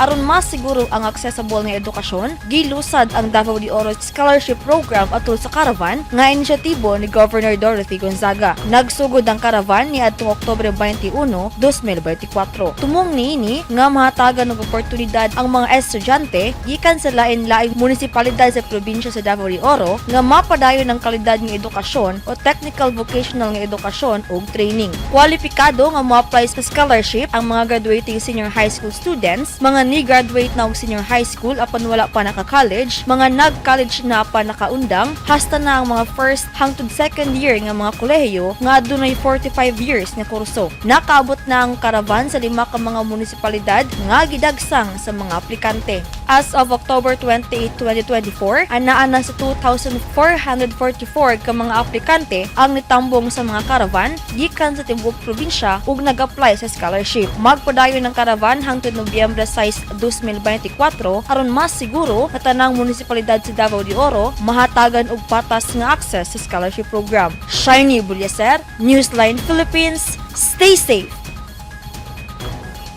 Aron masiguro ang accessible nga edukasyon, gilusad ang Davao de Oro Scholarship Program atol sa Caravan nga inisyatibo ni Governor Dorothy Gonzaga. Nagsugod ang Caravan niadtong Oktubre 21, 2024. Tumong niini nga mahatagan og oportunidad ang mga estudyante gikan sa lain-laing munisipalidad sa probinsya sa Davao de Oro nga mapadayon ang kalidad ng edukasyon o technical vocational nga edukasyon ug training. Kwalipikado nga mo-apply sa scholarship ang mga graduating senior high school students, mga ni-graduate na og senior high school apan wala pa naka-college, mga nag-college na apan nakaundang, hasta na ang mga first hangtod second year nga mga kolehiyo nga adunay 45 years nga kurso. Nakaabot na ang Caravan sa lima ka mga munisipalidad nga gidagsang sa mga aplikante. As of October 28, 2024, anaa na sa 2,444 ka mga aplikante ang nitambong sa mga Caravan gikan sa tibuok probinsya ug nag-apply sa scholarship. Magpadayon ang Caravan hangtod Nobyembre 6, 2024 aron mas siguro nga tanang munisipalidad sa Davao de Oro mahatagan og patas nga access sa scholarship program. Shiny Bulyaser, Newsline Philippines, stay safe.